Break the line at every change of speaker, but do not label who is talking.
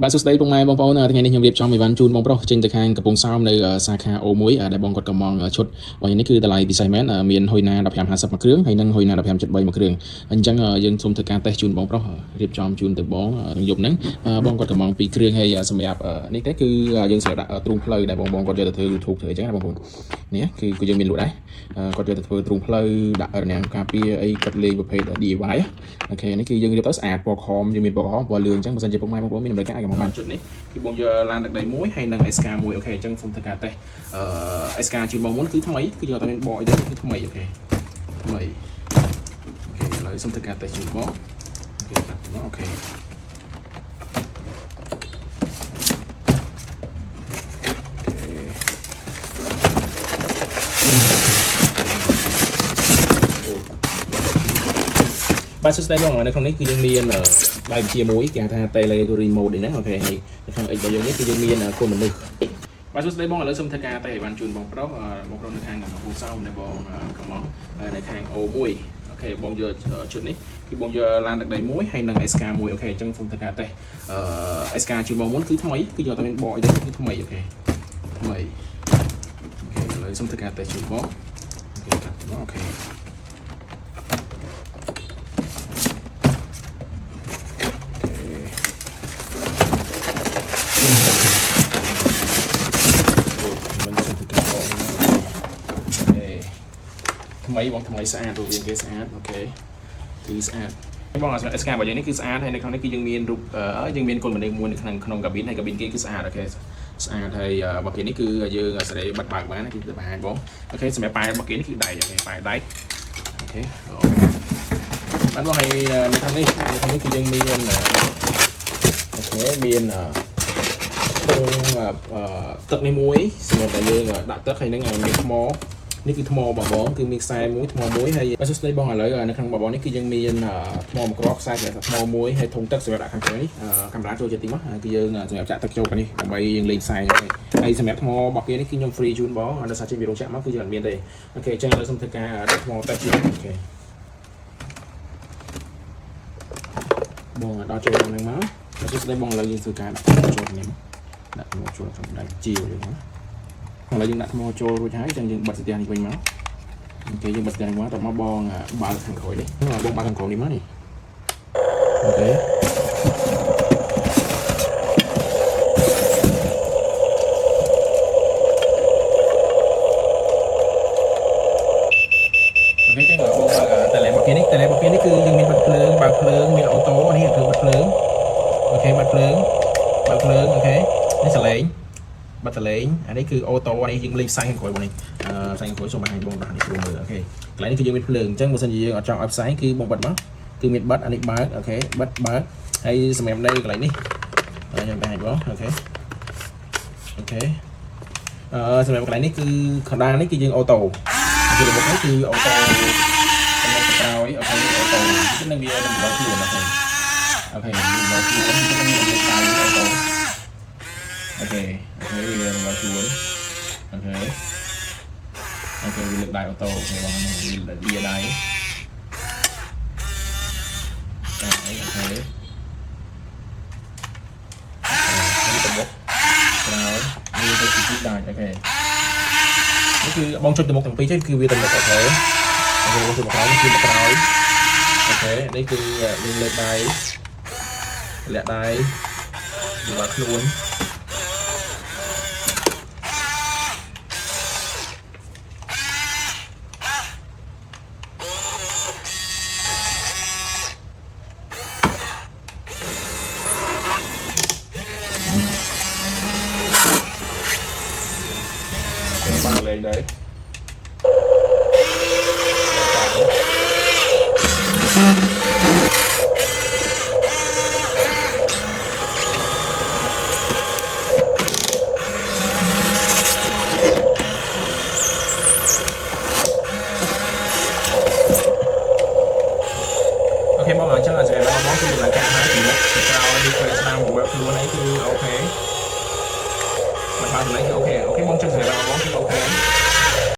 បាទសួស្តីពុកម៉ែបងប្អូនថ្ងៃនេះខ្ញុំរៀបចំអីវ៉ាន់ជូនបងប្រុសចេញទៅខាងកំពង់សោមនៅសាខា O1 ដែលបងគាត់កំងឈុតបងនេះគឺតម្លៃពិសេសមែនមានហ៊ុយណា1550មួយគ្រឿងហើយនិងហ៊ុយណា1573មួយគ្រឿងអញ្ចឹងយើងសូមធ្វើការតេស្តជូនបងប្រុសរៀបចំជូនទៅបងនឹងយប់ហ្នឹងបងគាត់កំងពីរគ្រឿងហើយសម្រាប់នេះទេគឺយើងសម្រាប់ដាក់ទ្រូងផ្លូវដែលបងបងគាត់យកទៅធ្វើ YouTube ធ្វើអញ្ចឹងណាបងប្អូននេះគឺគឺយើងមានលក់ដែរគាត់យកទៅធ្វើទ្រូងផ្លូវដាក់រនាំងការពារអីគាត់លេងប្រភេទ DIY OK នេះគឺយើងរៀបទៅស្អាតពណ៌ក្រហមយើងមានពណ៌ក្រហមពណ៌លឿងអញ្ចឹងបើសិនជាពុកម៉ែបងប្អូនមានតម្រូវការអាចកំងបានជុតនេះគឺបងយកឡានទឹកដីមួយហើយនិង SK មួយ OK អញ្ចឹងសូមធ្វើការតេស្តអឺ SK ជូនបងមុនគឺថ្មីគឺយកតែមានបកអីទេគឺថ្មី OK ថ្មី OK ឥឡូវសូមធ្វើការតេស្តជូនបង OK បាទ OK បាទសួស្តីបងនៅក្នុងនេះគឺយើងមានដៃបញ្ជាមួយគេហៅថា tele remote នេះណា OK ហើយនៅក្នុង X របស់យើងនេះគឺយើងមានកូនមនុស្សបាទសួស្តីបងឥឡូវសូមធ្វើការតេស្តឲ្យបានជូនបងប្រុសបងប្រុសនៅខាងកំពង់សោមនៅបងកំងនៅខាង O1 OK បងយកឈុតនេះគឺបងយកឡានទឹកដីមួយហើយនិង SK មួយ OK អញ្ចឹងសូមធ្វើការតេស្តអឺ SK ជូនបងមុនគឺថ្មីគឺយកតែមានបកអីទេគឺថ្មី OK ថ្មី OK ឥឡូវសូមធ្វើការតេស្តជូនបង OK បាទ OK មិនសូមធ្វើការបក OK ថ្មីបងថ្មីស្អាតរូបរាងគេស្អាត OK គឺស្អាតបងអា SK របស់យើងនេះគឺស្អាតហើយនៅក្នុងនេះគឺយើងមានរូបយើងមានកូនមនុស្សមួយនៅក្នុងក្នុងកាប៊ីនហើយកាប៊ីនគេគឺស្អាត OK ស្អាតហើយរបស់គេនេះគឺយើងសេរីបិទបើកបានគឺបង្ហាញបង OK សម្រាប់ប៉ែរបស់គេនេះគឺដែក OK ប៉ែដែក OK បានបងហើយនៅខាងនេះនៅខាងនេះគឺយើងមាន OK មានធុងទឹកនេះមួយសម្រាប់តែយើងដាក់ទឹកហើយនឹងមានថ្មនេះគឺថ្មបងបងគឺមានខ្សែមួយថ្មមួយហើយបាទសួស្តីបងឥឡូវនៅក្នុងបងបងនេះគឺយើងមានថ្មមួយគ្រាប់ខ្សែសម្រាប់ថ្មមួយហើយធុងទឹកសម្រាប់ដាក់ខាងក្រៅនេះកាមេរ៉ាចូលចិត្តតិចមកគឺយើងសម្រាប់ចាក់ទឹកចូលខាងនេះដើម្បីយើងលេងខ្សែហើយសម្រាប់ថ្មរបស់គេនេះគឺខ្ញុំ free ជូនបងអត់សារចេញពីរោងចក្រមកគឺយើងអត់មានទេ OK អញ្ចឹងឥឡូវសូមធ្វើការដាក់ថ្មតេស្តជូន OK បងដល់ចូលក្នុងហ្នឹងមកសួស្តីបងឥឡូវយើងធ្វើការដាក់ថ្មចូលនេះមកដាក់ថ្មចូលក្នុងដៃជាវយើងមកឥឡូវយើងដាក់ថ្មចូលរួចហើយអញ្ចឹងយើងបិទស្ទះនេះវិញមក OK យើងបិទស្ទះនេះមកតមកបងបើកខាងក្រោយនេះបងបើកខាងក្រោយនេះមកនេះ OK OK ចឹងបងបើកតលេរបស់គេនេះតលេរបស់គេនេះគឺយើងមានបិទភ្លើងបើកភ្លើងមាន auto នេះគឺបិទភ្លើង OK បិទភ្លើងបើកភ្លើង OK នេះសលេងបិទសលេងអានេះគឺ auto នេះយើងលេងផ្សាយខាងក្រោយបងនេះអឺផ្សាយខាងក្រោយសូមបង្ហាញបងដាក់នេះស្រួលមើល OK កន្លែងនេះគឺយើងមានភ្លើងអញ្ចឹងបើសិនជាយើងអត់ចង់ឲ្យផ្សាយគឺបងបិទមកគឺមានបិទអានេះបើក OK បិទបើកហើយសម្រាប់នៅកន្លែងនេះខ្ញុំបង្ហាញបង OK OK អឺសម្រាប់កន្លែងនេះគឺកណ្ដាលនេះគឺយើង auto គឺរបបនេះគឺ auto ចំណុចក្រោយ OK auto គឺនឹងវានឹងដល់ខ្លួន OK OK វាដល់ខ្លួនគឺនឹងវាលើកដៃ auto OK OK វាដល់ខ្លួន OK OK វាលើកដៃ auto OK បងវាវាដៃដៃ OK នេះទៅមុខក្រោយនេះទៅទីដៃ OK នេះគឺបងចុចទៅមុខទាំងពីរទេគឺវាទៅមុខ OK OK បងចុចមកក្រោយនេះគឺមកក្រោយ OK នេះគឺយើងលើកដៃលាក់ដៃយកខ្លួនបានលេងដែរ OK បងអញ្ចឹងសម្រាប់បងគឺដំណើរការហើយពីមុខពីក្រោយនេះឃើញស្នាមរបស់ខ្លួនអីគឺ OK មិនបានចំណេញគឺ OK OK បងចឹងសម្រាប់បងគឺ OK